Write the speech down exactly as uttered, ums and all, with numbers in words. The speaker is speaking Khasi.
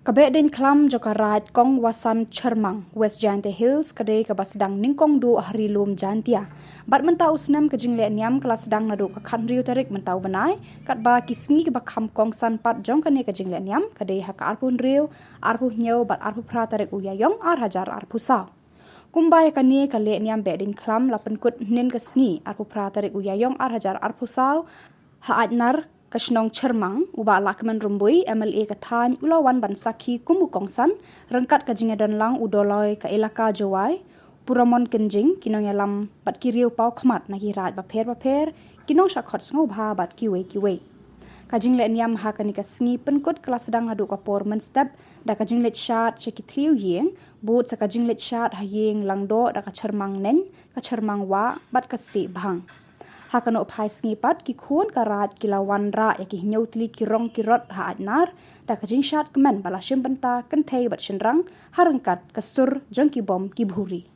Ka Behdeiñkhlam jong ka Raid Kongwasan Chyrmang, West Jaintia Hills ka dei kaba sdang nyngkong duh ha Ri Lum Jaintia, bad mynta u snem ka jinglehniam ka la sdang naduh ka khathynriew tarik mynta u bnai, katba ki sngi kiba kham kongsan pat jong kane ka jinglehniam ka dei ha ka arphew hynriew, arphew hynñiew bad arphew phra tarik u Ïaiong ar hajar arphew saw. Kumba ïa kane ka lehniam Behdeiñkhlam la pynkut hynnin ka sngi, arphew phra tarik u Ïaiong ar hajar arphew saw, ha Aitnar, ka shnong Chyrmang, u Bah Lahkmen Rymbui, M L A ka thaiñ, u la wan ban sakhi kum u kongsan, ryngkat ka jingïadonlang u Dolloi ka Elaka Jowai, Puramon Kynjing, ki nongïalam bad ki riewpawkhmat na ki raid bapher bapher, ki nongshah khot sngewbha bad kiwei kiwei. Ka jinglehniam ha kane ka sngi pynkut ka la sdang naduh ka por mynstep, da ka jingleit shad sha ki thliew ïing, bud sa ka jingleit shad ha ïing Langdoh da ka Chyrmang Neng, ka Chyrmang Wah bad ka Siehbhang. Ha kano phai sngi pat ki khun ka raid ki la wanrah ïa ki hynñiew tylli ki rong ki rot ha Aitnar, da ka jingshad kmen ba la shim bynta kynthei bad shynrang, ha ryngkat ka sur jong ki bom ki bhuri.